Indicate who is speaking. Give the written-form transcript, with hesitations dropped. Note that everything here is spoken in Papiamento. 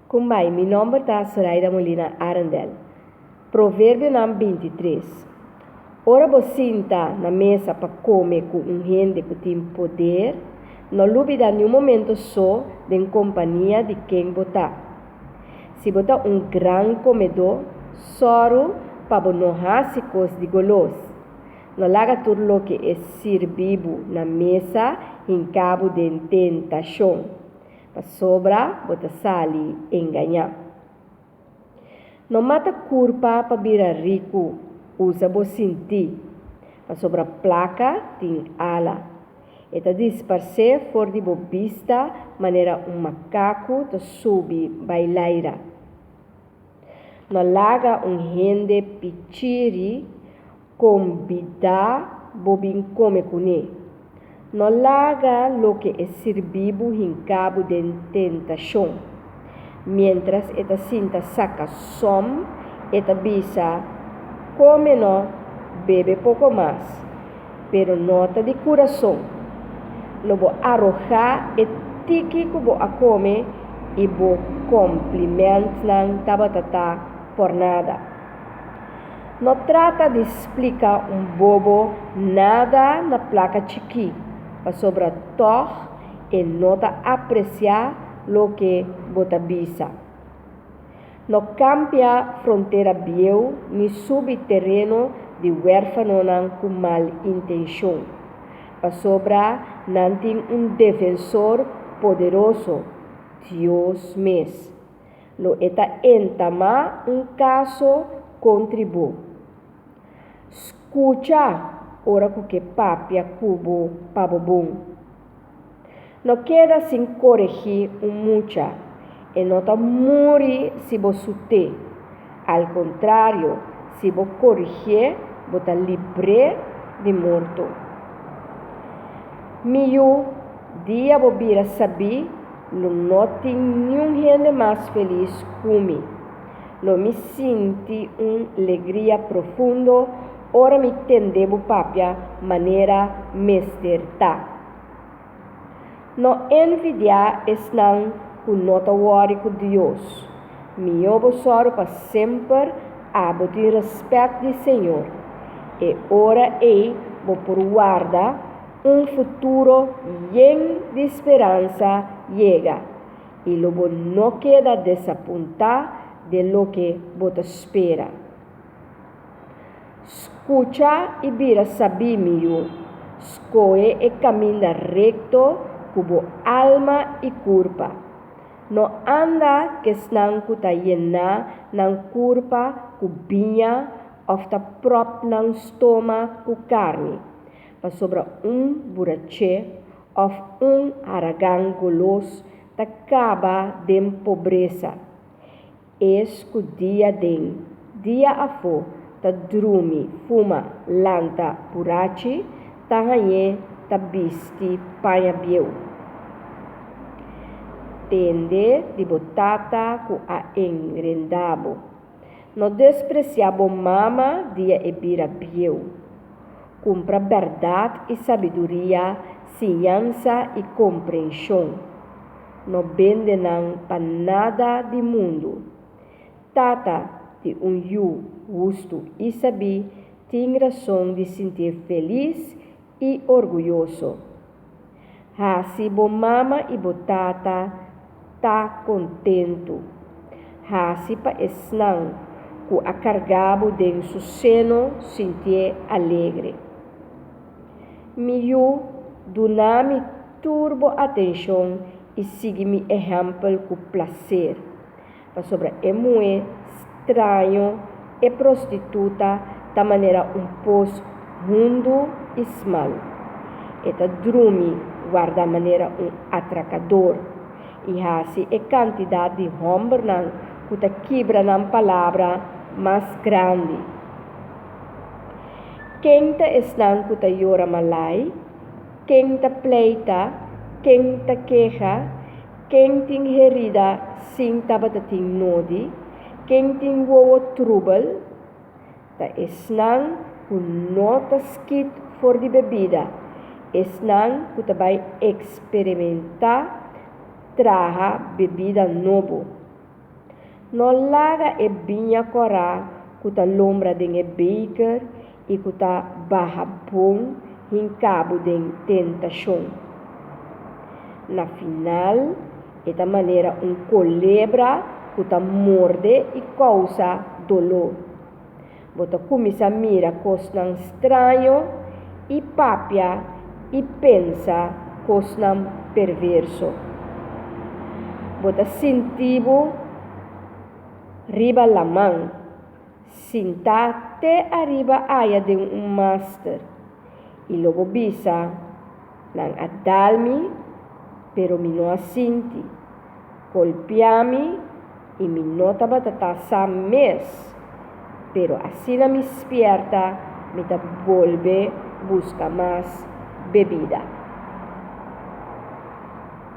Speaker 1: Kumbai, mi nomber ta Soraida Molina Arendel. Proverbionan 23. Ora bo sinta na mesa pa kome ku un hende ku tin poder, no lubidá niun momento so den kompania di ken bo ta. Si bo ta un gran komedó, sòru pa bo no hasi kos di golos. No laga tur loke e sirbi bo na mesa hinka bo den tentashon, pasobra bo ta sali engañá. No mata kurpa pa bira riku, usa bo sintí, pasobra plaka tin ala. E ta disparsé for di bo bista manera un makaku ta subi bai laira. No laga un hende pichiri kombidá bo bin kome kuné. No laga loke e sirbi bo hinka bo den tentashon. Miéntras e ta sinta saka sòm, e ta bisa, Kome no, bebe poko mas. Pero no ta di kurason. Lo bo arojá e tiki ku bo a kome i bo komplimentnan tabata ta pòrnada. No trata di splika un bobo nada na plaka chikí, pasobra tòg e no ta apresiá loke bo ta bisa. No kambia frontera bieu ni subi tereno di wèrfanonan ku mal intenshon, pasobra nan tin un defensor poderoso, Dios mes. Lo e ta entamá un kaso kontri bo. Skucha ora ku ke papia ku bo pa bo bon. No keda sin koregí un mucha, e no ta muri si bo sut'é. Al kontrario, si bo korigié, bo ta libr'é di morto. Mi yu, dia bo bira sabí, Lo no tin niun hende mas felis ku mi. Lo mi sinti un legria profundo ora mi tende bo papia manera mester ta. No envidiá esnan ku no ta wòri ku Dios. Mihó bo sòru pa semper abo tin rèspèt di Señor. E ora ei bo por warda Un futuro yen di speransa yega i lo bo no keda desapuntá den loke bo ta spera. Skucha i bira sabí, mi yu, skohe e kaminda rekto ku bo alma i kurpa. No anda k'esnan ku ta yená nan kurpa ku biña òf ta pròp nan stoma ku karni. Pasobra un buraché òf un haragan golos ta kaba den pobresa. Es ku dia den, dia afó ta drumi, fuma, lanta burachi, ta hañ'é ta bisti paña bieu. Tende di bo tata ku a engrendá bo. No despresiá bo mama dia e bira bieu. Kumpra bèrdat i sabiduria, siñansa i komprenshon. No bende nan pa nada di mundu. Tata di un yu hustu i sabí tin rason di sintié felis i orguyoso. Hasi bo mama i bo tata ta kontentu. Hasi pa esnan ku a karga bo den su seno sintié alegre. Mi yu, duna mi tur bo atenshon i sigui mi ehèmpel ku plaser. Pasobra e muhé straño, e prostituta, ta manera un pos hundu i smal. E ta drumi warda manera un atrakador i hasi e kantidat di hòmbernan ku ta kibra nan palabra mas grandi. Ken ta esnan ku ta yora malai? Ken ta pleita? Ken ta keha? Ken tin herida sin tabata tin nodi? Ken tin wowo trubel? Ta esnan ku no ta skit for di bebida, esnan ku ta bai eksperimentá traha bebida nobo. No laga e biña kòrá ku ta lombra den e beker i ku ta baha bon hinka bo den tentashon. Na final, e ta manera un kolebra ku ta morde i kousa doló. Bo ta kuminsá mira kosnan straño i papia i pensa kosnan perverso. Bo ta sinti bo riba laman, sintá te ariba aya den un master, i lo bo bisa, Nan a dal mi, pero mi no a sinti, golpia mi i mi no tabata ta sa mes, pero asina mi spierta mi ta bolbe buska mas bebida.